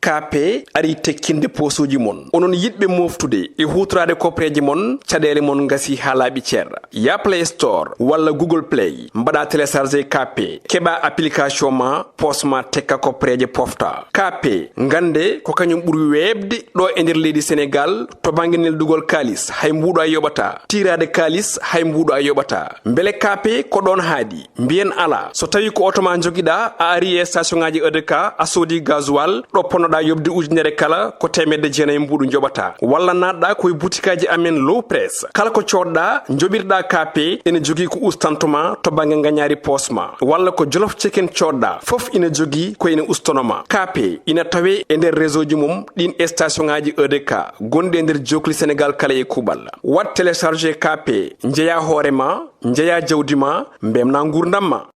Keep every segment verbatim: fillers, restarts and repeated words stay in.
K P ari tekkinde poosuuji mon. Onon yiɗɓe mooftude e huutoraade kopreeje mon, caɗeele mon ngasi haa laaɓi cer. Ya Play Store walla Google Play, mbaɗa télécharger K P, keɓa application ma, poos ma tekka kopreeje pofta. K P, ngannde ko kañum ɓuri weeɓde ɗo e nder leydi Senegaal to bannge neldugol kaalis, hay mbuuɗo a yoɓata. Tiiraade kaalis, hay mbuuɗo a yoɓata. Mbele K P ko ɗoon haaɗi? Mbiyen alaa. So tawii ko oto ma njogiɗaa, a ari e station ŋaaji E D K, a soodi gasoil, ɗo ponnoɗaa yoɓde ujunere kala, ko teemedde jeenayi mbuuɗu njoɓataa. Walla naatɗaa ko e butikaaji amen Low Press. Kala ko coodɗaa, njoɓirɗaa K P, ene jogii ko ustanto ma to bannge ngañaari poos ma. Walla ko Jolof Chicken coodɗaa, fof ina jogii ko ene ustono ma. K P ina tawee e nder réseau ji mum ɗin e station ŋaaji E D K gonɗi e nder jookli Senegaal kala e kuuɓal. Waɗ télécharger K P, njeyaa hoore ma, njeyaa jawdi ma, mbemnaa nguurndam ma.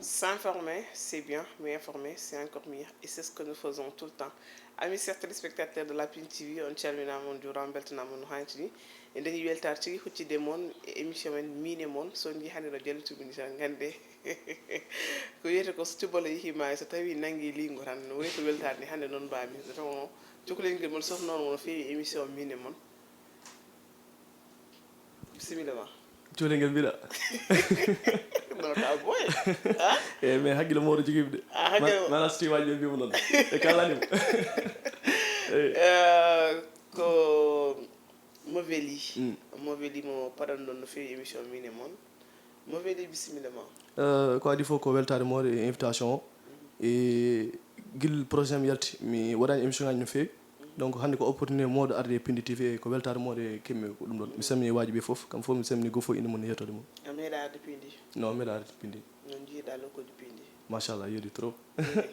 S'informer, c'est bien, mais informer, c'est encore mieux. Et c'est ce que nous faisons tout le temps. Amis chers téléspectateurs de Lapin T V, on calminaama, on njuuraama, mbeltanaama no haaniri ni. En dañii weltaare tigi huccude mon e émission men Miin e Mon. So on njii hannde no jallituɗum ni tan, nganndee ko wiyetee ko so cuballo yehii maayo, so tawii nanngii liingu tan, no wayi ko weltaare ni hannde noon mbaami. So tawnoo cukalel ngel mon sofnoonoo mo no feewi émission Miin e Mon. Bisimilla ma. Cukalel ngel mbiɗa. Non, ka boy. Ah? Eh, mais hakkille mawɗo jogiimi de. Ah, hakkille. Ma-, maanaam so tawii waaji ɓe mbiima noon. E kaalani mo. Eh. Eh, ko Mo Weli. Mm. Mo Weli mo paɗanɗon no feewi émission Miin e Mon. Mo Weli, bisimilla ma. Eh, ko adii fof ko weltaare mawɗo e invitation o. E gila projet am yalti, mi waɗaani émission ŋaaji no feewi. Donc, hannde ko opportunité mawɗo arde e Pindi T V, e ko weltaare mawɗo e keɓmi ko ɗum ɗon. Mi salmini waaji ɓe fof, kamɓe fof mi salmini, gooto fof innde mum e yettode mum. A meeɗaa arde Pindi? Non, mi meeɗaa arde Pindi. No njiiɗaa lokkoji Pindi? Machallah, yooɗi trop.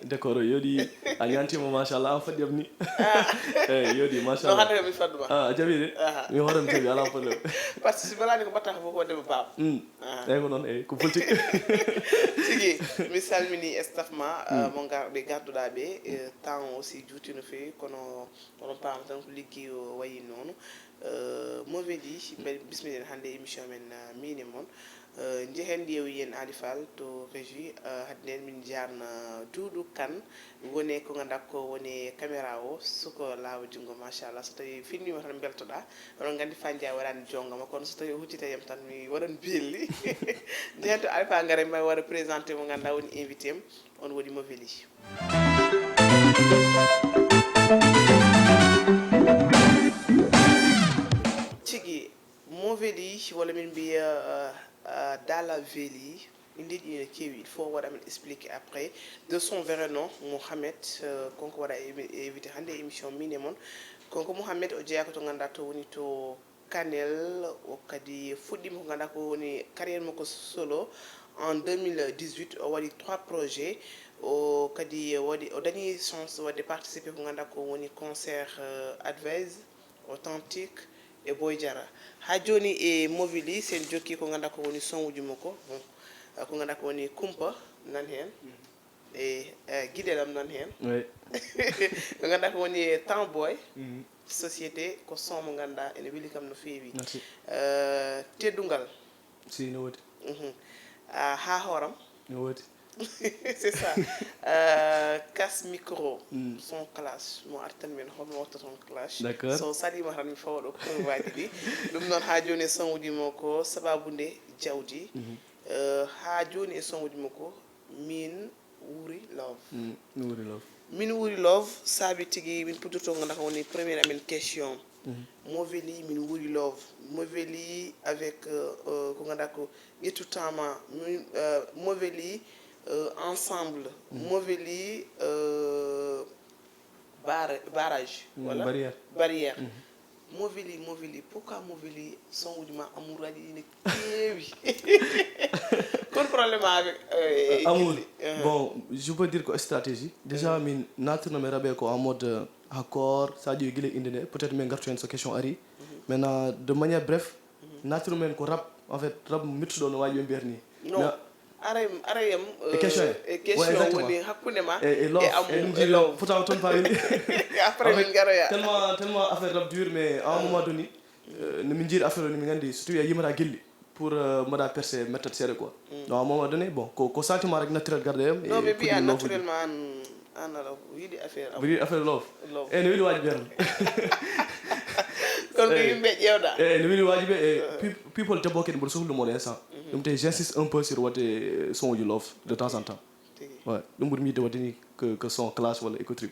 Décor o yooɗi, a ñaantiima, machallah, an faddi am ni. Ah. Eh, yooɗi, machallah. No hannde kam mi faddu ma. Ah, a jaɓi de? Aha. Mi hoore mi jaɓi, alaa problème. Parce que si balaani ko mbaɗtaa ko fof ko waɗde mo baaba. Mm. Ah. Eyi, ko noon, eyi, ko politique. Tigi, mi salmini staff ma, eh, mm, mo ngar-, ɓe garduɗaa ɓe, eh, temps aussi juuti no feewi, kono oɗon paama tan ko liggeey o wayi noon. Eh, Mo Weli, mbe-, bismiɗen hannde émission men, eh, Miin e Mon. Eh, njehen ƴeewoyen Aly Fall to régie, eh, hadde nden min njaarna Duudu Kan, woni ko ngannduɗaa ko woni caméra o, suko laawa junngo, machallah. So tawii filmiima tan mbeltoɗaa, oɗon nganndi Fandia waɗaani jongama, kono so tawii o huccita yam tan mi waɗan belli. Njehen to Aly Fall, ngaren mbaɗa waɗa présenté mo ngannduɗaa woni invité am, on woni Mo Weli. Tigi, Mo Weli, walla min mbiya, uh, uh, Dala Weli, inndeeji ɗi no keewi, il faut waɗa min expliquer après. De son vrai nom, Mohamed, uh, kanko waɗa émi-, invité hannde émission Miin e Mon. Kanko Mohamed, o jeyaa ko to ngannduɗaa to woni to Kanel, o kadi fuɗɗiima ko ngannduɗaa ko woni carrière makko solo en deux mille dix-huit. O waɗi trois projets. O kadi waɗi, o dañi chance waɗde participer ko ngannduɗaa ko woni concert, euh, Advice Authentique e Boy Jara. Haa jooni e Mo Weli, so en jokkii ko ngannduɗaa ko woni son uji makko. Bon, euh, ko ngannduɗaa ko woni Kumpa nan heen. Mhm. E, eh, Giɗel am nan heen. Oui. Ko ngannduɗaa ko woni e Temps Boy. Mhm. Société, ko son mo ngannduɗaa ene weli kam no feewi. Merci. Eh, Teddungal. Si, no woodi. Mhm. Ah, haa hooram. No woodi. C'est ça. Eh, Kas Micro, mm, son clash. Mo artan men, holmo watta toon clash. D'accord. So saliima tan mi fawa ɗo preuve aji ɗi. Ɗum noon, haa jooni e son uji makko, sababu nde jawdi. Mhm. Eh, haa jooni e son uji makko, min Wuuri Love. Mm, Wuuri Love. Min Wuuri Love, saabi tigi min puɗɗorto ko ngannduɗaa ko woni première amen question. Mhm. Mo Weli, min Wuuri Love. Mo Weli avec, euh, euh, ko ngannduɗaa ko ƴettu temps ma. Min, euh, Mo Weli, euh, ensemble. Mhm. Mo Weli, euh, Bara-, barrage, mm, walla? Barrière. Barrière. Mhm. Mo Weli, Mo Weli, pourquoi Mo Weli, son uji ma, amour aji ɗi ne keewi. Kon problème avec, euh, amour. Uh-huh. Bon, je peux dire ko stratégie. Déjà, mm, min natirno mi raɓe ko en mode, euh, accord, ça dit gila inde nde, peut-être min gartu hen so question ari. Mhm. Maintenant, de manière bref, mhm, natirno men ko rap, en fait, rap mettuɗo no waaji ɓe mbiyata ni. Non. Mais Aray, aray am, E question euh, en. e question Ouais, exactement. Woni hakkunde ma Et, et love, e amour, et e ɗum jiiɗi love. Fota toon fawi. Et après min garoya. Tellement, tellement affaire rap dur, mais à un moment donné, euh, no min jiiɗi affaire o ni min gandi so tawi a yimata gelli pour euh, mbaɗa percé mettat seeɗa quoi. Donc à un moment donné, bon, ko, ko sentiment rek naturel garde em. Non, mais bien naturellement an an aɗa yiɗi affaire am. Mbiɗi affaire love. Love. E no weli waji ɓe tan. Kon ko yimɓe ƴeewɗa. E no weli waji ɓe e peop- people debbo kadi mboɗo sohli ɗum oɗo instant. Ɗum te j'insiste un peu sur waɗde son uji love de temps en temps. Tigi. Ouais. Ɗum ɓuri mi yiɗde waɗde ni que, que son clash walla écotrip.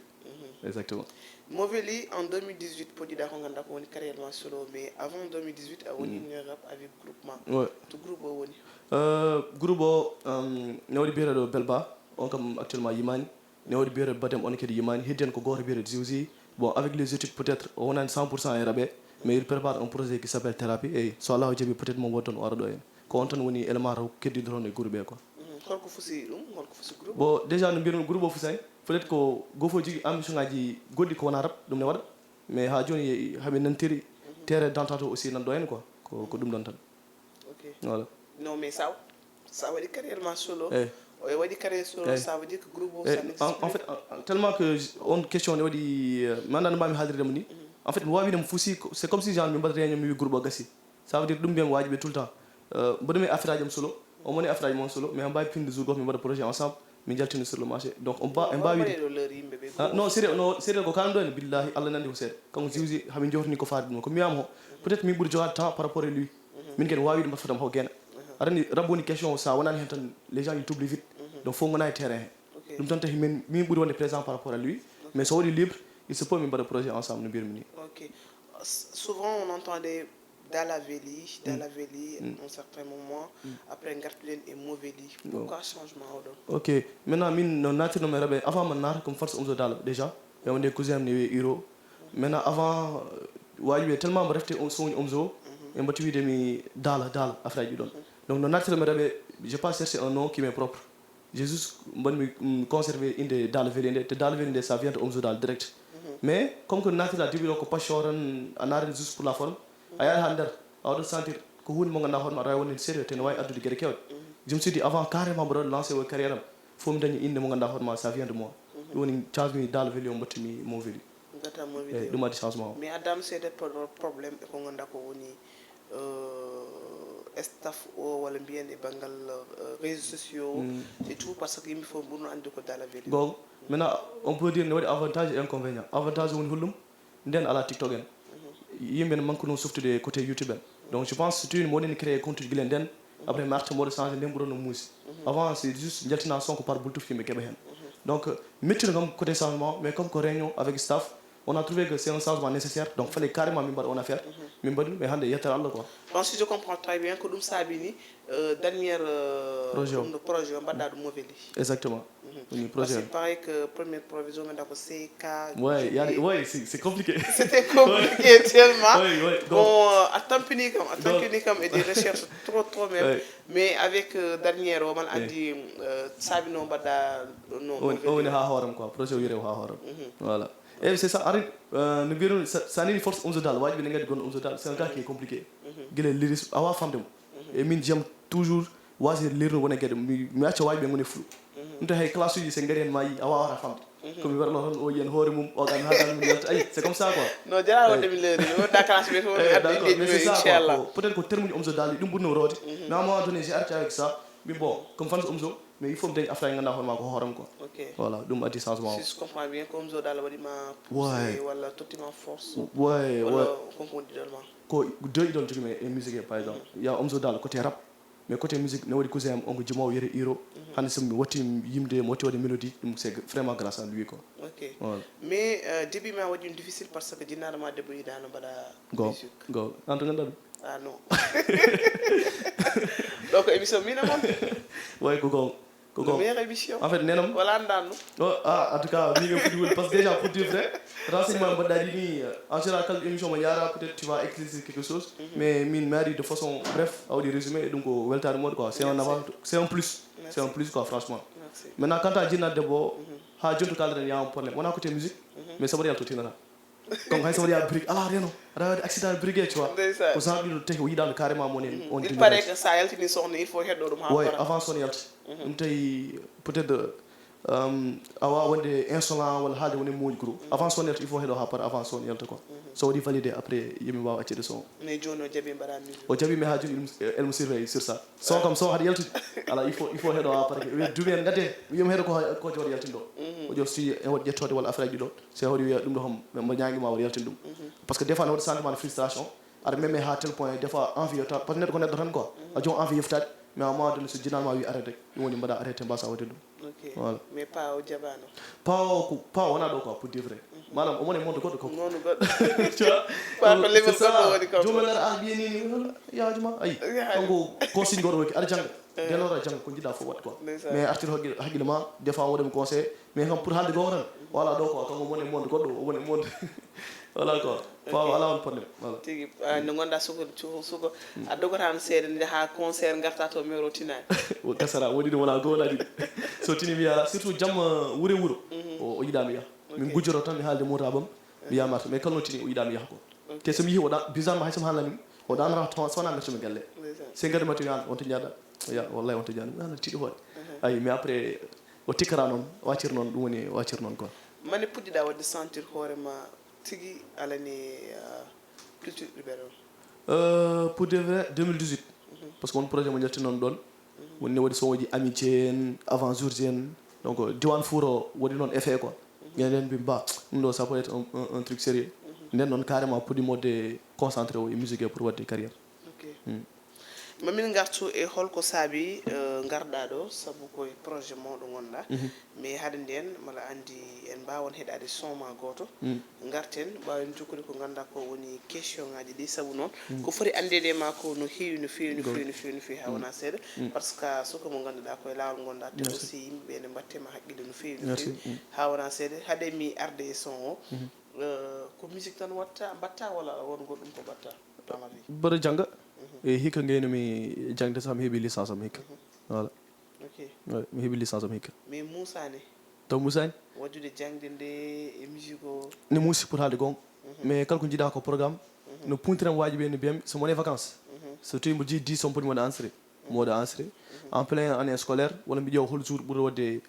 Exactement. Movely en deux mille dix-huit puɗɗiɗa ko ganduɗa ko woni carrière ma solo, mais avant deux mille dix-huit a woni ne rap avec groupe ma. Ouais. To groupe o woni? Euh, groupe o um, ne waɗi biyeteɗo Belba, on kam actuellement yimani. Ne waɗi biyeteɗo Badem, on kadi yimani. Heddi en ko goto biyeteɗo Ziwzi. Bon, avec les études peut-être o wonani cent pour cent e raɓe, mais il prépare un projet qui s'appelle Thérapie, et so Allah o jaɓi peut-être mo wodde on o ara ɗo en. Ko on tan woni élément taw keddiɗo toon e groupe ɓe quoi. Mhm. Holko fusi ɗum? Holko fusi groupe? Bon, déjà no mbiyatmi groupe o fusani, peut-être ko gofo jogui ambition ngaji goɗɗi ko wona rap, ɗum ne waɗa. Mais ha joni hamin nantiri terrain d'entente o aussi nan ɗo en quoi. Ko, ko ɗum ɗon tan. Ok. Voilà. Non, mais ça, ça veut dire carrière ma solo. Eh. O waɗi carrière solo, Eh. Ça veut dire que groupe o Eh, ça en, n'existe en plus. Fait, en- en- tellement que j- on question ne waɗi euh, mi annda no mbawmi haalirde mo ni. En fait mi wawi wiide mo fusi ko- c'est comme si genre min mbaɗa réunion mi wi groupe o gasi. Ça veut dire ɗum mbiyam wajiɓe tout le temps. Euh, mboɗo mi affaire aji am solo, on moni affaire aji mon solo, mais on mbawi pinde jour goto min mbaɗa projet ensemble, min jaltina sur le marché. Donc on mba en mbawi wiide Waɗe ɗo leur yimɓe ɓe Ah, non, sérieux, non, sérieux ko kalan ɗo en, billahi Allah nandi ko seeɗa. Kanko Ziwzi hamin jofni ko faade ɗum ko mbiyama ho. Peut-être min ɓuri jogade temps par rapport à lui. Min kadi wawi ɗum mbaɗ fotama ho gueɗe. Aɗa andi rap woni question o, sa wonani hen tan les gens ils t'oublient vite. Donc faut gona e terrain he. Ok. Ɗum tan tahi min min ɓuri wonde présent par rapport à lui. Mais so waɗi libre, il se peut min mbaɗa projet ensemble no mbirmi ni. Ok. S- Souvent on entend des Dala Veli, Dala Veli, à un certain moment. Après, gartuɗen e Movely. Pourquoi changement oɗo? Ok. Maintenant min no natirno mi raɓe avant man naata comme fans Omzo Dala déjà. E wonde cousin am ne wiye Hiro. Maintenant avant waji ɓe tellement mbo refte on son Omzo. E mbo tiwide mi Dala Dala affaire ji ɗon. Donc no natirno mi raɓe, j'ai pas cherché un nom qui m'est propre. J'ai juste mbaɗmi mm, conservé inde Dala Veli nde, te Dala Veli nde ça vient de Omzo Dal direct. Mais comme que natira début o ko passion tan, a naatani juste pour la forme, a yahat ha nder a waɗat sentir ko hunde mo ganduɗa hoorema aɗa wawi wonde sérieux te ne wawi addude gueɗe kewɗe. Je me suis dit avant carrément mboɗo waɗa lancé o carrière am, faut mi daña inde mo ganduɗa hoorema ça vient de moi. Ɗum woni changemi Dala Veli o mbattimi Movely. Gata mo Eyyi, vidéo. Ɗum addi changement o. Mais a dam seeɗa pro- problème e ko ganduɗa ko woni euh, staff o walla mbiyen e banngal euh, réseaux sociaux et tout, parce que yimɓe fof ɓurno anndi ko Dala Veli. Gonga. Maintenant on peut dire ne waɗi avantage et inconvénient. Avantage woni hollum, nden ala TikTok en, yimɓe ne manque no softude côté YouTube en. Donc je pense so tawino moɗon créé compte uji gila nden, après mi arta mboɗo changé nden ɓuranno muusi. Avant c'est juste jaltina son ko par bluetooth yimɓe keɓa hen. Donc mettude kam côté changement, mais comme ko réunion avec staff, on a trouvé que c'est un changement nécessaire, donc fallait carrément min mbaɗa on affaire. Min mbaɗi ɗum e hande yettere Allah quoi. Bon, si je comprends très bien ko ɗum saabini euh, dernière euh, Projet o. Ɗum ɗo projet o mbaɗɗa ɗum Movely. Exactement. Woni Parce projet que pareil que première provision min ko C K. Ouais, y a- ouais, c'est c'est compliqué. C'était compliqué tellement. Ouais, ouais, donc- Bon, euh, a tampini kam, a tampini kam et des recherches trop trop même. Ouais. Mais avec euh, dernière o man addi euh, saabino mbaɗɗa no On on woni ha hooram quoi, projet o wiyete o ha hooram. Voilà. Eyyi c'est ça, ari euh, no mbiruno sa sa nani force Omzo Dal, waji ɓe ne gandi gonɗo Omzo Dal, c'est un gars qui est compliqué. Guila lyrisme a wawa famde mo. E min j'aime toujours wasde lirno wona gueɗe mi mi acca waji ɓe goni flou. Ɗum tawi hay classe uji so gari hen ma yi a wawata famde. Komi werlo tan o yiyan hoore mum o gami ha gami yalta ayi c'est comme ça quoi. Non, jara wadde mi leeri mi wonda classe ɓe fof mi Eh, addi d'accord, leydi mais mi c'est ça quoi. Inchallah. Ko- peut-être ko termuji Omzo Dal ɗum ɓurno rode. Mais à un moment donné j'ai arrêté avec ça. Mais bon, comme fans Omzo, mais il faut mi dañi affaire ganduɗa hoorema ko hooram quoi. Ok. Voilà, ɗum addi changement o. Si je comprends bien ko Omzo Dal waɗima Ouais. Poussé walla tottima force. Ouais, Walla ouais. Konko woni ɗon ma. Ko deux idole jogimi e musique par exemple. Il y a Omzo Dal côté rap, mais côté musique ne waɗi cousin am on ko jimowo wiyete Hiro. Hande somi watti yimde mo watti waɗde mélodie, ɗum c'est vraiment grâce à lui quoi. Ok. Voilà. Mais euh, début ma waɗi ɗum difficile parce que jinnaɗo ma debbo yiɗano mbaɗa Go musique. Go an to ganduɗa ɗum. Ah non. Donc émission mina mon. Way ko gonga. Ko Le gonga. Meilleur émission. En fait nenam. Wala andanno. Oh, ah, en tout cas min ɓe foti woni parce que déjà pour dire vrai, renseignement mbaɗɗa ɗi ni en général kala émission mo yara peut-être tu vas éclaircir quelque chose. Mais min mi ari de façon bref a waɗi résumé e ɗum ko weltare moɗo quoi. C'est un avant, c'est un plus. C'est un plus quoi franchement. Merci. Maintenant quant à jinnaɗo debbo o, ha jonto kalɗen y a un problème wona côté musique. Mais sabar yalto tinata. Kanko hay so waɗi a brique, alaa reno. Aɗa waɗi accident brique, tu vois. Ndeysaan. Ko genre ɗiɗo tawi o yiɗaano carrément mo ne, on il paraît que sa yaltini sohna, il faut heɗɗo ɗum haa. Ouais, para. Avant son yalti. Mhm. Ɗum tawi peut-être, euh, a waawa wonde insolent walla haalde woni moƴƴi gros. Mhm. Avant son yalti, il faut heɗo haa para avant son yalta quoi. Mhm. So waɗi validé, après, yimi waawa accede son. Mais jooni o jaɓi mbaɗa musique. O jaɓi, mais haa jooni, il me, elle me surveille sur ça. Son kam, so haɗa yaltude. Alaa, il faut, il faut heɗo haa para. Wi duuɓi en ngadde. Yimi heɗo ko, ko joɗo yaltindo. Mhm. O joɗo studio, en waɗi ƴettoode walla affaire ji ɗo. Si a hoɗi wiya ɗum ɗo hom, ɓe ñaagi ma waɗa yaltin ɗum. Mhm. Parce que des fois, ne waɗi sentiment de frustration. Aɗa meme haa tel point, des fois, envie yetta. Parce que neɗɗo ko neɗɗo tan quoi. Mhm. A joom envie yeftaade. Mais à un moment donné, so jinal ma wi arrêté, ɗum woni mbaɗa arrêté, mbasa waɗde ɗum. Ok. Voilà. Mais pa o jaɓaano. Pa o ko, pa o wona ɗo quoi, pour de vrai. Mhm. Maanaam, omo ne monde goɗɗo quoi. Monde goɗɗo. Tu vois? Pa ko level goɗɗo woni quoi. Joom en ara, ah, ɓiye ni, ni, yaaju ma, ayi. Yaaju. Kanko, consigne goɗɗo woni, aɗa jannga. Eh. Dès lors, aɗa jannga ko njiɗɗa fof waɗ quoi. Ndeysaan. Mais artir hakkille, hakkille ma, des fois, woɗɗe mo conseil. Mais kam pour haalde goonga tan, voilà ɗo quoi, kanko woni e monde goɗɗo, o woni e monde. Voilà quoi. Faaw alaa on problème. Voilà. Tigi, ah, nde ngonɗaa suko, suko, suko, a dogotaano seeɗa, njahaa concert, ngartaa to, mewro tinaani. O gasara, woni ɗum wonaa goo, wonaa ɗiɗi. So tini mi yaha, surtout jamma wure wuro, mhm, o, o yiɗaa mi yaha. Min, ok, gujjoro tan mi haalde motaabam, mi yaha marché. Mais kala no tini o yiɗaa mi yaha ko. Ok. Te so mi yehi o ɗa, bizarrement hay so mi haalnaa mi, o ɗaanata to, so wonaa ngartu mi galle. Ndeysaan. Se ngartu mi to yahan, on to njaada. Ya, wallahi on to njaada. Mi haalna tiiɗi hoore. Mhm. Ayi, mais après, o tikkara noon, o accir noon, ɗum woni, o accir noon quoi. Mane puɗɗiɗaa waɗde sentir hoore ma tigi alani, ah, culture urbaine o? Euh, pour de vrai, deux mille dix-huit. Mhm. Parce que won projet mo jaltinnoon ɗoon. Mhm. Woni ne waɗi sowoji amitié en, avant jour en. Donc, diwan fuuro waɗi noon effet quoi. Mhm. Nden mbi mba, ɗum ɗo ça peut être un, un, un truc sérieux. Mhm. Nden noon carrément puɗɗi modde concentré o e musique e pour waɗde carrière. Ok. Mm. Ma min ngartu e holko saabi, eh, ngarɗaa ɗo, sabu ko e projet mawɗo ngonɗaa. Mhm. Mais hade nden, mala anndi en mbaawon heɗaade son ma gooto. Mm. Ngarten, mbaawen jokkude ko ngannduɗaa ko woni question ŋaaji ɗi. Sabu noon, mm, ko foti anndeede e ma ko no heewi, no feewi, no feewi, no feewi, no feewi, haa, mm, wonaa seeɗa. Mm. Par ce que soko mo ngannduɗaa ko e laawol ngonɗaa, te aussi yimɓe ɓe ne mbaɗte ma haqqille no feewi, no feewi. Merci. Mm. Haa wonaa seeɗa, hade mi arde e son o, mhm, eh, ko musique tan watta, mbaɗta walla won goɗɗum ko mbaɗta? Amari. Mboɗo jannga. Mhm. E hikka ngayno mi jaŋde so mi heɓi licence am hikka. Mhm. Voilà. Ok. Ouais, mi heɓi licence am hikka. Mais muusaani? Taw muusaani? Waɗude jaŋde nde e musique o? Ne muusi pour haalde goonga. Mhm. Mais kala ko njiɗaa ko programme. Mhm. No puntiram waajibi en no mbiyam, so mi woni vacances. Mhm. So tawi mbo jeyi dix son poti mboɗo enregistré. Mhm. Mboɗo enregistré. Mhm. En plein année scolaire, walla mbi ƴeewa hol jour ɓuri waɗde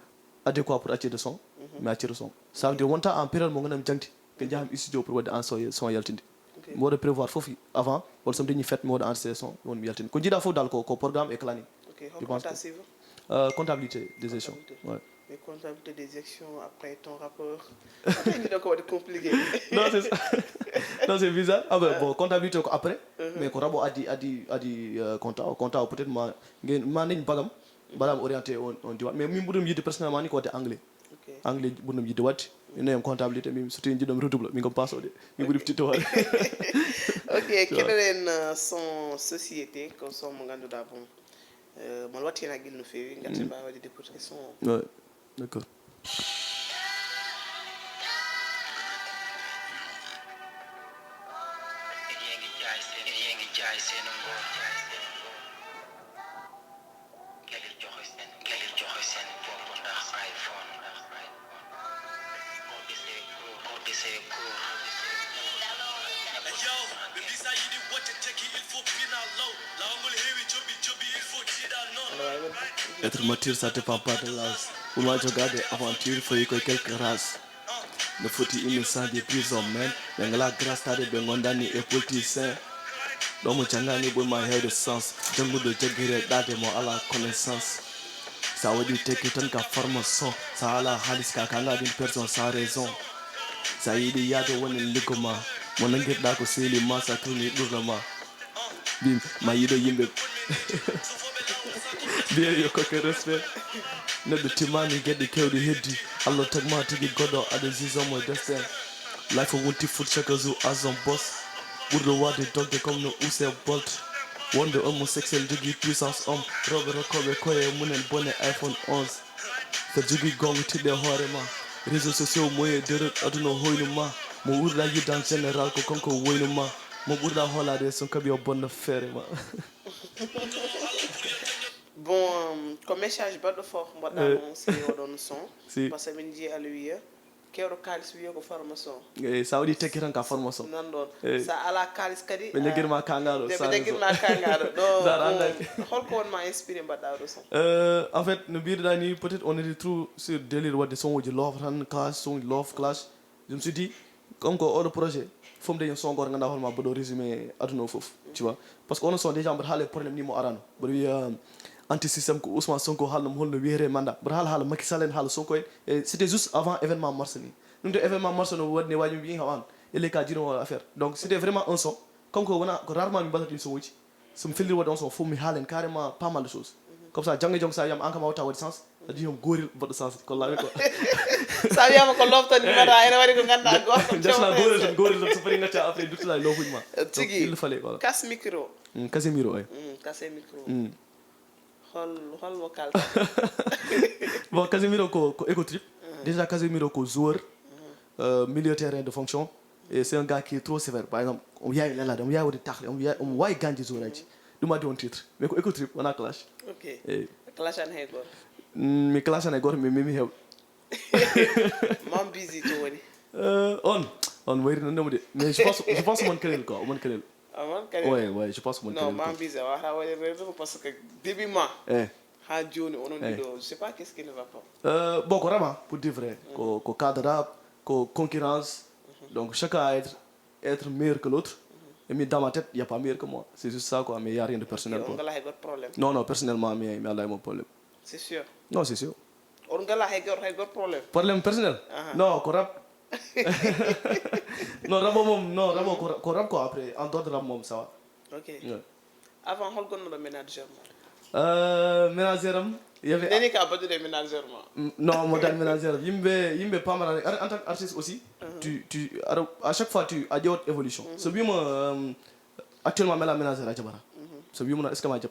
adéquat pour accirde son, mhm, mi accira son. Ça veut dire wonta en période mo ngannduɗaa mi jaŋti, ko njaha mi studio pour waɗde en son, son yaltinde. Ok. Mi waɗa prévoir fof avant, walla so mi dañi fête mi waɗa enregistré son, won mi yaltinde. Ko njiɗaa fof dal ko, ko programme et planning. Ok, je pense que, euh, comptabilité des gestions. Comptabilité. Ouais. Mais comptabilité des gestions, après ton rapport. Après, ni donc, on va être compliqué. Non, c'est ça. Non, c'est bizarre. Ah ben, bon, comptabilité ko après, mhm, mais ko rabo addi, addi, addi, euh, compta, compta peut-être ma, ngen, ma nen bagam, mbaɗaama orienté on, on diwan. Mais min ɓurɗum yiɗde personnellement ni ko waɗde anglais. Ok. Anglais ɓurɗum yiɗde waɗde. Min noyam comptabilité, min so tawi jiɗɗo mi redouble, min kam passe o de. Min ɓuri fititde hoore. Ok, keɗoɗen, euh, son société, ko son mo ngannduɗaa, bon, euh, mo watti heen haqqille no feewi, ngarten, mm, mbaawa waɗde décortiquer son o. Ouais, d'accord. Être mature, ça dépend pas de l'âge. Pour moi, je garde aventure, faut que quelques races. No foti imi sandi prison men, ɓe ngala grâce tade ɓe gondani e politicien. Ɗo mo jangani ɓuri ma hewde sens, janguɗo jaggire ɗade mo ala connaissance. Sa waɗi tekki tan ka formation, sa ala halis ka kanga ɗin personne sans raison. Sa yiɗi yaade woni liggo ma, mo nangirɗa ko seli ma sa tuni ɗurno ma. Mbimi ma yiɗo yimɓe. Mbiye yo kokke respect. Neɗɗo timmani geɗe kewɗe heddi. Allah tagma tigi goɗɗo aɗa juge mo destin. Life wonti foot chaque jour as un boss. Ɓurɗo wade dogde comme no Usain Bolt. Wonde homosexuel jogui puissance homme. Rewɓe rokkoɓe koye mumen bone iPhone onze. So jogui gonga tiɗɗe hoore ma. Réseaux sociaux moye derot aduna hoynu ma. Mo ɓurɗa yidde en général ko kanko woynu ma. Mo ɓurɗa hoolade son kaɓi o bonna feere ma. Bon, ko message baɗɗo fof mbaɗɗa, eh, noon si oɗon son. Si. Par ce que min njiyi aɗa wiya, Kewɗo kaalis wiye ko formation. Eyi, sa waɗi tekki tan ka formation. Nan ɗon. Eyi. Sa ala kaalis kadi. Ɓe ñaggirma kangaɗo. Ɓe ñaggirma kangaɗo. Ɗo holko wonma inspiré mbaɗɗa oɗo son? Euh, en fait, no mbiruɗa ni, peut-être on était trop sur délire wadde son uji love tan, clash, son uji love, clash. Je me suis dit, comme ko oɗo projet, fof de son goto ganduɗa hoorema mbaɗo résumé aduna o fof, tu vois. Parce que onon son déjà mbaɗa haala e problème ni mo arano. Mbaɗa wiya anti système ko Ousmane Sonko, haalnoma holno wiyete mandat. Mbaɗa haala haala Macky Sall en, haala Sonko en. Et c'était juste avant événement mars ni. Ɗum to événement mars no waɗi ne waji mi wiyi hawan. Ele ka jino affaire. Donc c'était vraiment un son. Comme ko wona ko rarement mi mbaɗata ɗin son uji. So mi felliri waɗde on son fof mi haalen carrément pas mal de choses. Comme ça janggo e janggo sa wiyama an kam a watta waɗde sens. A jiyom goril mbaɗɗo sens kollaami ko. Sa wiyama ko love tan mbaɗa ene waɗi ko ganduɗa goto. Jasna goril tan, goril tan so foti gacca après duttuɗa e lofuji ma. Tigi. Il fallait voilà. Casemiro. Mm, Casemiro oy. Mm, Casemiro. Mm. Hol holmo kalta? Bon, Casemiro ko ko éco trip. Déjà Casemiro ko joueur, euh, milieu terrain de fonction. Et c'est un gars qui est trop sévère. Par exemple, omo yawi lelade, omo yawi waɗde tacle, omo yawi omo wawi gañde joueur aji. Ɗum addi on titre. Mais ko éco trip, wona clash. Ok. Clash an hay goto. Mi clash an hay goto, mais memi hew. Mame Busy to woni. Euh, on on wayri nande mo de. Mais je pense je pense mon kanel quoi, mon kanel. Amon kadi. Ouais, ouais, je pense que mon non, kanel. Mame Busy a wata waɗe réseau parce que début ma. Eh. Ha joni onon ɗiɗo, je sais pas qu'est-ce qui ne va pas. Euh, bon, ko rama pour dire vrai. Ko ko cadre rap, ko concurrence. Donc chacun a être être meilleur que l'autre. Et mi dans ma tête, il y a pas meilleur que moi. C'est juste ça quoi, mais il y a rien de personnel quoi. On gala hay goto problème. Non non, personnellement mi mi ala mo problème. C'est sûr. Non, c'est sûr. On gala hay goto hay goto problème. Problème personnel? Non, ko rap. Non, rap o moom non, rap o ko rap quoi, après en dehors de rap moom ça va. Ok. Avant hol gonnoɗo manager ma? Euh, manager am, il y avait nani ka baɗude manager ma? Non, mo dan manager am, yimɓe yimɓe pamara en tant que artiste aussi. Tu tu à chaque fois tu a ƴewat évolution. So wima euh, actuellement mela manager a jaɓata. So wima non est ce que ma jaɓ?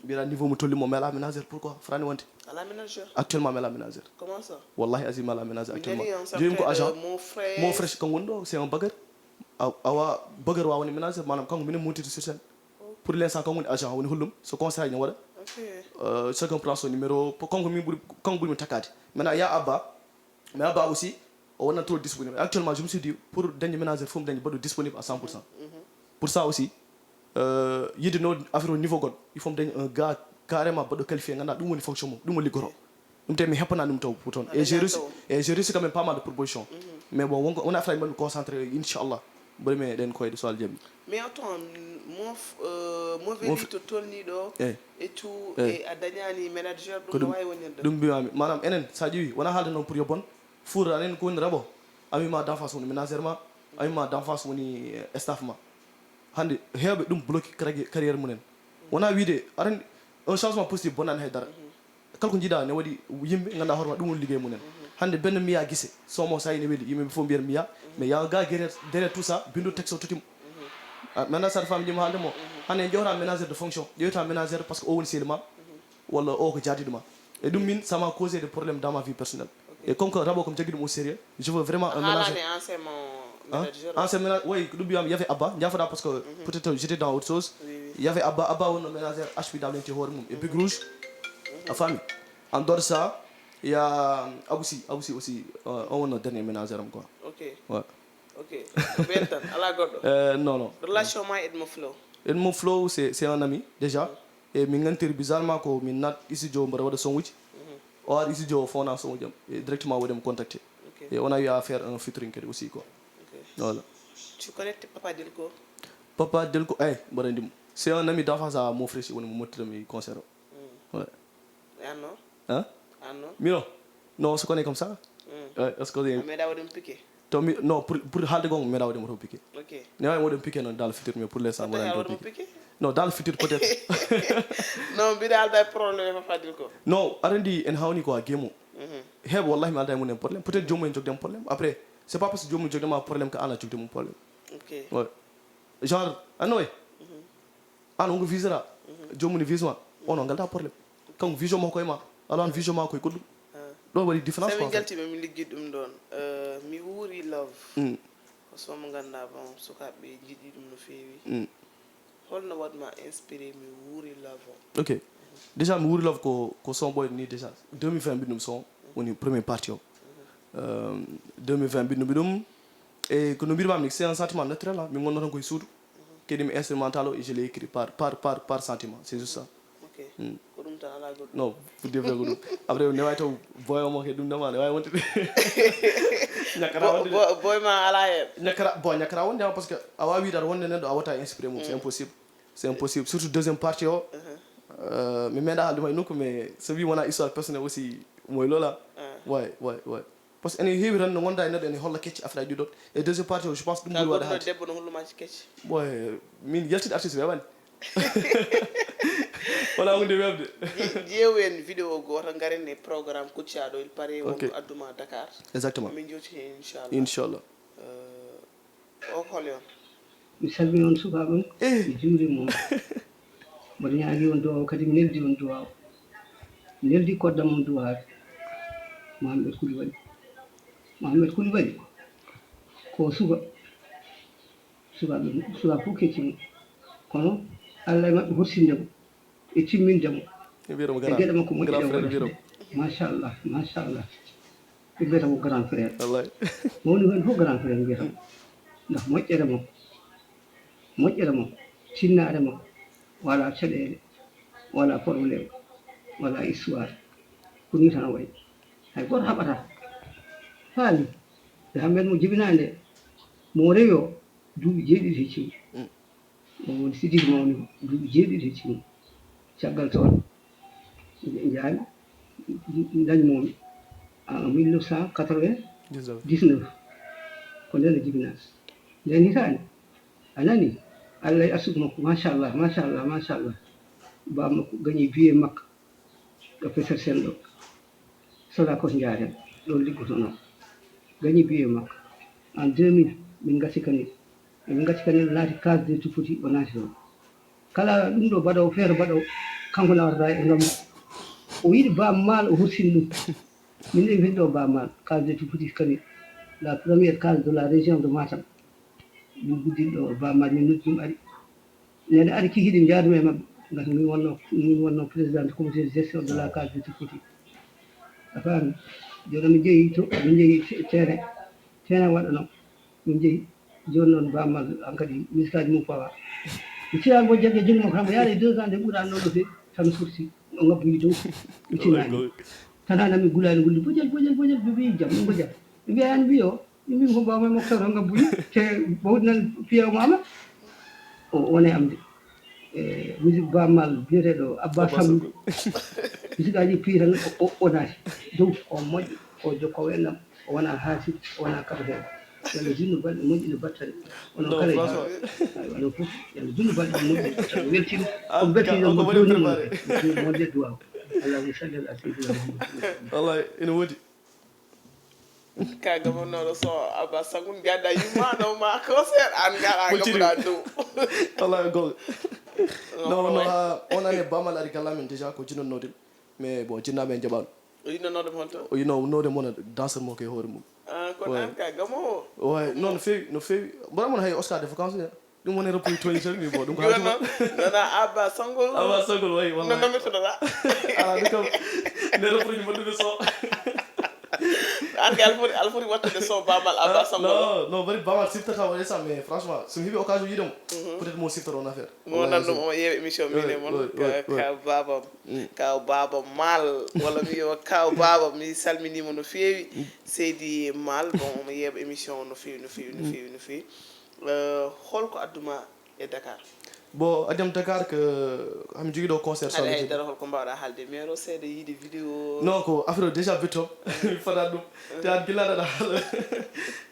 Mbiɗa niveau mo tolli mo mela manager, pourquoi frani wonde? Ala manager. Actuellement mela manager. Comment ça? Wallahi azim mela manager actuellement. Joyim ko agent. Mon fresh. Mon fresh kam woni ɗo, c'est un bagger. Awa bagger wa woni manager, manam kanko minen montiri sur scène. Pour l'instant kanko woni agent, woni hollum so concert aji ne waɗa. Euh, chacun prend son numéro. Kanko min ɓuri kanko ɓuri min takkade. Maintenant ya abba. Mais abba aussi o wonat trop disponible actuellement, je me suis dit pour dañde manager fof mi dañde mbaɗo disponible à cent pour cent. Pour ça aussi euh, yidde no affaire o niveau goɗɗo, il faut mi daña un gars carrément mbaɗo qualifié, ganduɗa ɗum woni fonction mum, ɗum o liggoto. Ɗum te mi heppana ɗum taw pour toon et j'ai reçu et j'ai reçu quand même pas mal de proposition. Mais bon wonko wona affaire aji mbaɗmi concentré inchallah. Mboɗo meɗen koyɗe so Allah jaɓi. Mais attends, mon euh, mon veli to tolni ɗo et tout et a dañani manager, ɗum no wawi wonirde? Ɗum mbimami manam enen sa ƴeewi wona haalde noon pour yo bon. Fuuta anen ko woni rabo. Ami ma d'enfance woni ménagère ma. Ami ma d'enfance woni staff ma. Hande hewɓe ɗum bloqué carrière mumen. Wona wiide aɗa andi un changement positif bonnani haydara. Kala ko jiiɗa ne waɗi yimɓe ganduɗa hoorema ɗum woni liggey mumen. Hande benn miya guise somo sa ine weeli yimɓe fof mbiyat miya. Mais ya ga guerrier derrière tout ça bindu texte o totim. Maintenant sa femme jima haalde mo hande en ƴewta ménagère de fonction, ƴewta ménagère parce que o woni seeli ma. Walla o ko jaadiɗo ma. E ɗum min ça m'a causé des problèmes dans ma vie personnelle. Et comme que rabo kam jaggi ɗum au sérieux, je veux vraiment un ménage. Haalani ancien mo manager. Ancien ménage, oui, ko ɗum mbiyami yafe abba jafoɗa parce que peut-être j'étais dans autre chose. Yafe abba abba wonno ménagère, H P W nti hoore mum e big rouge. A faami? En dehors de ça, il y a Abousi, Abousi aussi, euh, on wonno dernier ménagère am quoi. Ok. Ouais. Ok. Ɓen tan ala goɗɗo? Euh, non non. Relation ma e Edmo Flow? Edmo Flow c'est c'est un ami déjà. Et min ngantiri bizarrement ko min nat studio mboɗo waɗa son uji. O ari studio o fona son uji am e directement waɗi mo contacté. Et on a eu à faire un featuring kadi aussi quoi. Voilà. Tu connais Papa Delco? Papa Delco, eh, mboɗo andi mo. C'est un ami d'enfance à mon frère, woni mo mottirami concert o. Ouais. Anno? Hein? Anno? Mino? Non, on se connaît comme ça. Ouais, on se connaît. A meeɗa waɗi mo piqué? To mi non, pour pour haalde gonga mi meeɗa waɗi mo to piqué. Ok. Ne wawi waɗi mo piqué noon dans le futur, mais pour l'instant wonani to piqué. Non, dans le futur peut-être. Non, mbiɗa alda e problème e Papa Delco. Non, aɗa andi en hawni ko ha gemo. Heeɓa wallahi mi alda e mum en problème, peut-être joomum en jogde mo problème. Après c'est pas parce que joomum jogde ma problème que an a jogde mum problème. Ok. Ouais. Genre ano way. An wonko visera. Joomum ne vise ma. Ono ngalda problème. Kanko vision makko koye ma. Ala an vision makko koye goɗɗum. Ɗo waɗi différence. Sami jalti ɓe mi liggi ɗum ɗon. Euh, mi wuuri love. Mm. Ko somo ganduɗa bon sukaɓe jiɗi ɗum no feewi. Mm. Holno waɗma inspiré mi wuuri love o? Ok. Déjà mi wuuri love ko ko son ɓoyɗo ni déjà deux mille vingt mbiɗum son woni premier partie o. Euh, deux mille vingt mbiɗum mbiɗum. E ko no mbiɗum am ni, c'est un sentiment naturel, hein. Min wonno tan koye suudu. Kadi mi instrumental o, je l'ai écrit par, par, par, par sentiment, c'est juste ça. Ok. Mm. Ko ɗum tan, alaa goɗɗum. Non, pour dire vrai ko ɗum. Après ne wawi taw boyo mo kadi ɗum dama ne wawi wonde. Ñakkata Bo- wonde. bo- boy ma alaa heen. Ñakkata, bon, ñakkata wonde, hein, parce que a wawi wiide aɗa wonde neɗɗo a wata inspiré mum, c'est impossible. C'est impossible, surtout deuxième partie o. Euh, mi meeɗa haalde ma e nokku, mais so wi wona histoire personnel aussi, moy lola. Ouais, ouais, ouais. Parce que ene heewi tan no gonda e neɗɗo ene holla kecce affaire aji ɗiɗon. E deuxième partie o, je pense ɗum Ka ɓuri waɗde goɗɗo haalde. Debbo no holluma kecce. Bon, eh, min yaltide artiste weɓani. Wona hunde webde. Ƴeewen vidéo gooto, ngaren e programme kuccaɗo, il paraît Ok. Wonko adduma Dakar. Exactement. Min jewti heen, inchallah. Inchallah. Euh, o ko hol yon? Mi salmini on sukaaɓe on, Eh. Mi juurima on. Mboɗo ñaagi on duwaaw, kadi mi neldi on duwaaw. Mi neldi koddam on duwaare. Mohamed Koulibaly. Mohamed Koulibaly ko suka. Sukaaɓe, suka fof kecci mo. Kono Allah e maɓɓe horsinde mo e timminde mo. Mbiyata mo E grand. geɗe makko moƴƴe Grand ɗe frère waɗata mbiyata ɗe. Machallah, machallah. Ɓe mbiyata mo grand frère. Wallahi. Mawni hen fof grand frère mbiyata mo. Ndax moƴƴere makko. Moƴƴere makko. Tinnaare makko. Wala caɗeele. Wala problème. Wala histoire. Ko ni tan o wayi. Hay goto haɓata. Faami. Nde Hammet mo jibinaa nde. Mo rewi o. Duuɓi jeeɗiɗi heccimo. O woni Sidiki mawni duuɓi jeeɗiɗi heccimo. Caggal toon, njaami, ndañmomi en mille neuf cent quatre-vingt-dix-neuf. Ko nden o jibinaa. Nden hitaande, a nani, Allah e arsugu makko, machallah, machallah, machallah. Baaba makko gañi biye makka. Ɗo Petersen ɗo, Sonacos Njaareem, ɗo liggotonoo. Gañi biye makko. En deux mille, min ngati kadi, min ngati kadi, naati case des tout petits, o naati ɗon. Kala ɗum ɗo baɗoowo, feere baɗoowo, kanko nawrata e ngam. O yiɗi Baaba Maal, o horsini ɗum. Min ɗo min ɗo Baaba Maal, case des tout petits kadi, la première case de la région de Matam. Min guddin ɗo Baaba Maal, min noddi ɗum ari. Nene ari kikiɗe njaadumi e maɓɓe. Ngati min wonno, min wonno président du comité de gestion de la case de tout petit. A faami? Jooni min njehi to, min njehi te- terrain. Terrain waɗano. Min njehi. Jooni noon Baaba Maal an kadi miskaaji mum fawa. Mi tiyaani mo jagge jogi mo kam yaade deux ans de ɓuraani noon no feewi. Tan sursi. O ngabbuyi dow. Mi tinaani. Tan hana mi gulaani gulli bojel, bojel, bojel, ɓe mbiyi jam, ɗum ko jam. Ɓe mbiya an mbiyo. Min ko Baaba Maal Moktar o ngabbuyi. Te bawɗi nan piya mama. O wone am de. E musique Baaba Maal biyeteeɗo Abba Sambu. Musique aji piyi tan o- o- o naati. Dow o moƴƴo, o jokko wennam, o wona haasid, o wona kaɓeteeɗo. Yalla jinnu balɗe moƴƴi no battane. Onon Non, kala e franchement. Ay, onon fof, yalla jinnu balɗe moƴƴi no battane. Weltiima. Ah, On beltiima on mo ko joni woni mo. Préparé. Mo nde duwaw. Allahumma salli ala sayyidina Muhammad. Wallahi, ene woodi. Ka gamannoɗo so Abba Sagun gadda yummaɗo ma concert an gara Ɓocciri. gamuɗa dow. Wallahi, goonga. Non, non, ah, on année Baaba Maal ari galle amen déjà ko jinnannooɗo. Mais bon, jinnaaɓe en njaɓaano. O yinnannoɗo mo holto? O yinnannoɗo mo danseur mo ko e hoore mum. Ah, kono Ouais. An ka gamowo? Ouais, non, no feewi, no feewi. Mboɗo mon hay Oscar de vacances ne. Ɗum woni repris toñi tan mi bon. Ɗum ko Jooni haaju noon, nana Abba Sangol. Abba Sangol, wayi, No wallahi. Namirtoɗa? Ala, ɗum kam, nde repris mo ɗum so. An kay aɗa foti, aɗa foti wattude so Baaba Maal Abba Sangol. Non, non, bari Baaba Maal siftata waɗi ça, mais franchement, so mi heɓi occasion yiide mo, peut-être mo siftata on affaire. Mo nan ɗum o yeewa émission min e mon. Ka Baaba, ka Baaba Maal, walla mi wiya ka Baaba, mi salminiima no feewi. Seydi Maal, bon, omo yeeɓa émission o no feewi, no feewi, no feewi, no feewi. Euh, holko adduma e Dakar? Bon, addam Dakar ko hami jogii ɗo concert Haɗa hay soleil. Dara holko mbaawɗa haalde maire o seeɗa yiide vidéo? Non, ko affaire o déjà betto. Mi fada ɗum. Te an gila ɗaɗa haala.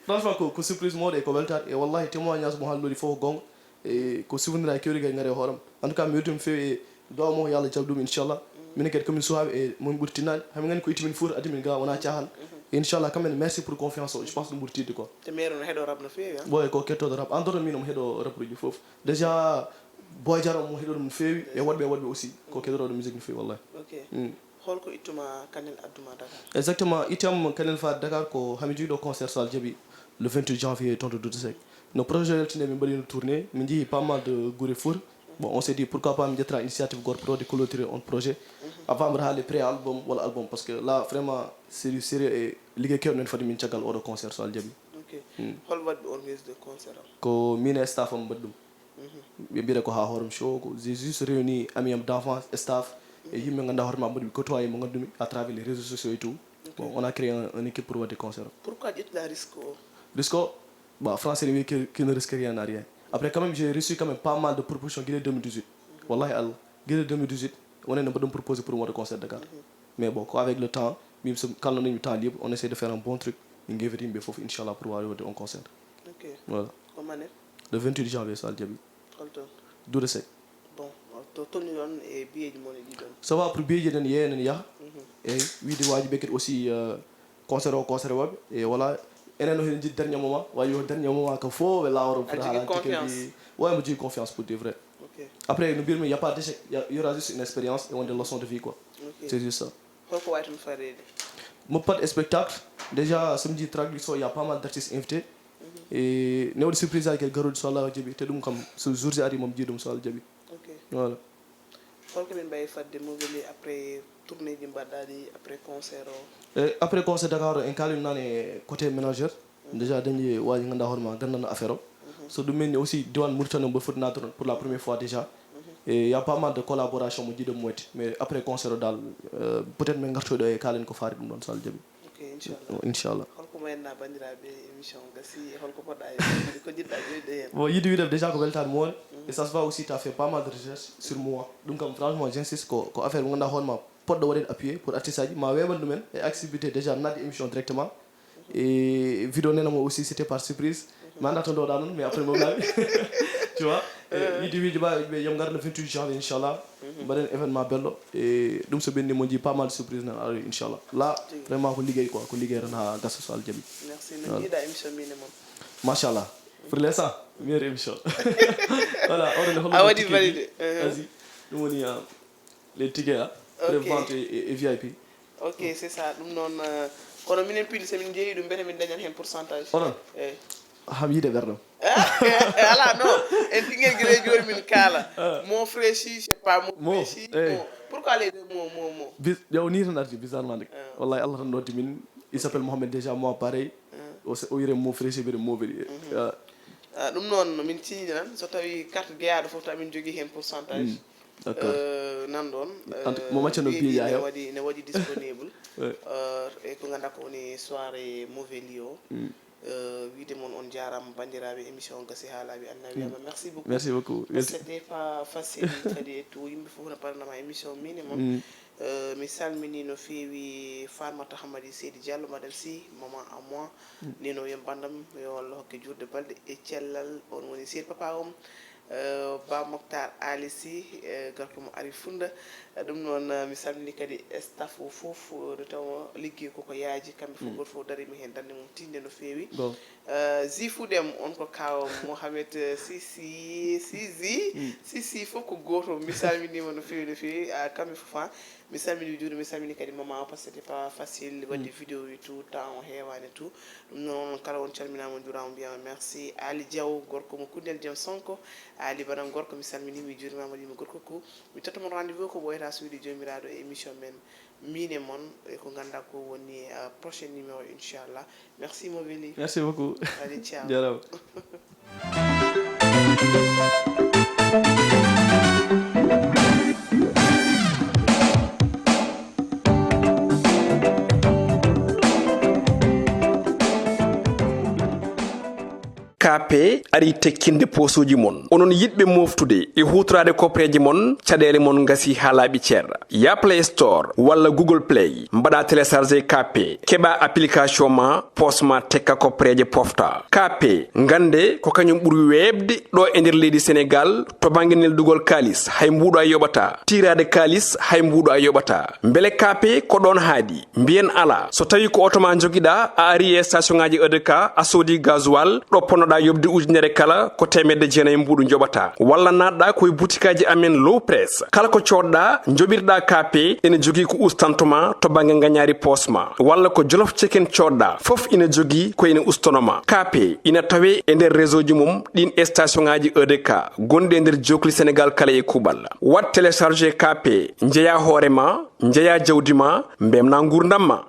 Franchement, ko, ko surprise mawɗo e ko weltaade. E wallahi, témoignage mo haalluɗi fof ko goonga. E ko souvenir ay kewɗi kay ngari e hooram. En tout cas, mi weltima feewi e du'a mo, yo Allah jaɓ ɗum, inchallah. Minen kadi komin suhaaɓe e momin ɓuri tinnaade. Hami nganndi ko itti min Fuuta, addi min ga wona caahan. Inchallah, quand même, merci pour confiance o. Je pense ɗum ɓuri tiiɗde quoi. Te maire o no heɗo rap no feewi, hein? Boy, ko kettoɗo rap. En dehors min omo heɗo rap uji fof. Déjà, Boy Diarra omo heɗo ɗum no feewi. E woɗɓe e woɗɓe aussi. Ko kettoɗo musique no feewi, wallahi. Ok. Holko ittuma Kanel adduma Dakar? Exactement. Itti am Kanel faade Dakar ko hami jogii ɗo concert so Allah jaɓi le vingt-huit janvier toon to Douta Seck. No projet o yaltinde min mbaɗino tournée. Min njehi pas mal de gure Fuuta. Bon, on s'est dit, pourquoi pas mi ƴettira initiative goto pour waɗde clôturer on projet avant mbaɗa haali pré album walla album, parce que là vraiment c'est du sérieux, e ligguey kewɗo nani fadi min caggal oɗo concert, so Allah jaaɓi. Ok. Hol waɗɓe organise de concert am? Ko min e staff am mbaɗi ɗum. Ɓe mbiyata ko Ha Hoorem Show, ko j'ai juste réuni ami am d'enfance, staff, e yimɓe ganduɗa hoore ma mbaɗi mi côtoyé mo gandumi à travers les réseaux sociaux et tout. Bon, on a créé un, une équipe pour waɗde concert. Pourquoi ƴettuɗa risque o? Risque o, bah, français ne dit que qui ne risque rien n'a rien. Après, quand même, j'ai reçu quand même pas mal de propositions guila deux mille dix-huit. Wallahi Allah, guila deux mille dix-huit, on est mbaɗum proposé pour waɗde concert Dakar. Mais bon, ko avec le temps, min so kalnoɗen mi temps libre, on essaie de faire un bon truc. Min ngewti yimɓe fof, inchallah, pour wawi waɗde on concert. Ok. Voilà. Ko mane? Le vingt-huit janvier, so Allah jaaɓi. Holto? Duude Seck. Bon, to tolni ɗon e biyeeji mon e ɗiɗon? Ça va pour biyeeji, enen yeeya, enen yaha. Eyyi, wiide waji ɓe kadi aussi, euh, concert o, concert waɓe. E voilà, enen o hen jiɗi dernier moment, waji o dernier moment ka fof ɓe lawro. A pour jogui haalande confiance? Kadi, ouais, mo jogui confiance pour de vrai. Ok. Après, no mbirmi, y a pas d'échec, y a, y aura juste une expérience et on des leçons de vie, quoi. Ok. C'est juste ça. Holko wawi toon fareede? Mo pat spectacle, déjà, samedi tracklist o, y a pas mal d'artistes invités. E ne waɗi surprise aji kadi garoɗi, so Allah jaaɓi, te ɗum kam so jour ji ari momi jiiɗum, so Allah jaaɓi. Ok. Voilà. Holko min mbawi fadde Movelli après tournée ji mbaɗɗaɗi, après concert o? E après concert Dakar o, en kalima nane côté manager. Déjà dañi waji ganduɗa hoore ma gandano affaire o. So ɗum menni aussi diwan Mauritanie o mboɗo foti naata toon pour la première fois déjà. E y a pas mal de collaboration mo jiiɗum mo waɗi. Mais après concert o dal, euh, peut-être min gartoy ɗo e kalen ko faari ɗum ɗon, so Allah jaaɓi. Ok, inchallah. Inchallah. Holko mbaɗanno bandiraɓe émission gasi, holko poɗɗa e ko jiɗɗa ƴoyde hen? Bon, yiɗi wiide déjà ko weltare mawde. Et ça se voit aussi, t'as fait pas mal de recherche sur moi. Ɗum kam franchement, j'insiste, ko, ko affaire mo ganduɗa hoore ma poɗɗo waɗede appuyé pour artiste aji ma weeɓan ɗumen e activité déjà naatde émission directement. E vidéo nena mo aussi, c'était par surprise. Mi anda to ndowɗa noon, mais après mo laaɓi. Tu vois? E yiɗi wiide ma ɓe yam ngar le vingt-huit janvier, inchallah. Mbaɗen événement bello. E ɗum so ɓenni mo jii pas mal de surprise nan ari, inchallah. Là, vraiment ko liggey quoi, ko liggey tan ha gasa, so Allah jaaɓi. Merci. No mbiɗa émission min e mon? Machallah. Pour l'instant, meilleure émission. Voilà, on est. A waɗi validé. Vas-y. Ɗum woni, euh, les tickets, hein. Ok. Pré-vente et, et, et V I P. Ok, c'est ça. Ɗum noon, euh, kono minen piɗi, so min jeeyi ɗum, mbete min dañat hen pourcentage? Onon? Eyyi. Ham yiide ɓerɗam. Ala, non. En tingel gila e jooni min kaala. Mo Fréchi, c'est pas mo Fréchi, eyyi. Mo. Pourquoi les deux mo, mo, mo? Bis-, yo, ni tan arti, bizarrement nde. Wallahi, Allah tan noddi min. Il s'appelle Mohamed déjà, moi pareil. O se-, o wiyre mo Fréchi, wiyre mo Movelli. Ah, ɗum noon, min ciñi tan, so tawi carte jeyaɗo fof, taw min jogui hen pourcentage. D'accord. Euh, nan ɗon, mo maccanno biyeeji ne waɗi, ne waɗi disponible. Ouais. Euh, e ko ganduɗa ko woni soirée Movelli o. Euh, wiide mon on jarama bandiraɓe, émission o gasi ha laaɓi, anna wiyama merci beaucoup. Merci beaucoup. Parce que pas facile kadi e tout, yimɓe fof no paranama émission min e mon. Euh, mi salmini no feewi Farmata Hamadi Seydi Diallo, Madame Sy, maman à moi. Nino yo bandam, yo Allah hokke juurde balɗe e cellal. On woni Seydi Papa om. Euh, Ba Moctar Ali Sy, euh, gorko mo ari Funda. Ɗum noon, euh, mi salmini kadi staff o fof, euh, nde tawo ligguey koko yaaji, kamɓe fof goto fof darimi heen darnde mum tiiɗnde no feewi. Euh, Zifu Dem, on ko kaaw Mohamed, euh, Sisi, Sisi, Sisi fof ko gooto. Mi salminiima no feewi, no feewi. Ah, kamɓe fof, ah, mi salmini, mi juurima, mi salmini kadi maman o, parce que c'était pas facile waɗde vidéo et tout, temps o heewaani tout. Ɗum noon, kala on calminaama, on njuuraama, mbiyama merci. Ali Diaw, gorko mo Kundel Diam Sonko, Ali Bana gorko, mi salmini, mi juurima, waɗi mo gorko ko. Mi totta mon rendez-vous ko ɓooyata suuɗi Joomiraaɗo e émission men, min e mon, e ko ganduɗa ko woni, euh, prochain numéro, inchallah. Merci, Movelli. Merci beaucoup. Allez, ciao. Jarama. K P ari tekkinde posuuji mon. Onon yiɗɓe moftude e huutoraade koppereeje mon, caɗeele mon ngasi haa laaɓi cer. Ya Play Store walla Google Play, mbaɗa télécharger K P, keɓa application ma, poos ma tekka koppereeje pofta. K P, ngannde ko kañum ɓuri weeɓde ɗo e nder leydi Senegaal to bannge neldugol kaalis, hay mbuuɗo a yoɓataa. Tiiraade kaalis, hay mbuuɗo a yoɓataa. Mbele K P ko ɗoon haaɗi? Mbiyen alaa. So tawii ko oto ma njogiɗaa, a ari e station ŋaaji E D K, a soodi gasoil, ɗo ponnoɗaa yoɓde ujunere kala ko teemedde jeenayi mbuuɗu njoɓata, walla naatɗa koye butikaaji amen Low Press. Kala ko coodɗa, njoɓirɗa K P, ene jogii ko ustantoma to bannge ngañaari poosma, walla ko Jolof Chicken coodɗa, fof ina jogii ko ene ustanoma. K P ina tawe e nder réseau ji mum ɗin station ngaji E D K gonɗi e nder jokli Sénégal kala e kuuɓal. Waɗ télécharger K P, njeya hoore ma, njeya jawdi ma, mbemna nguurndam ma.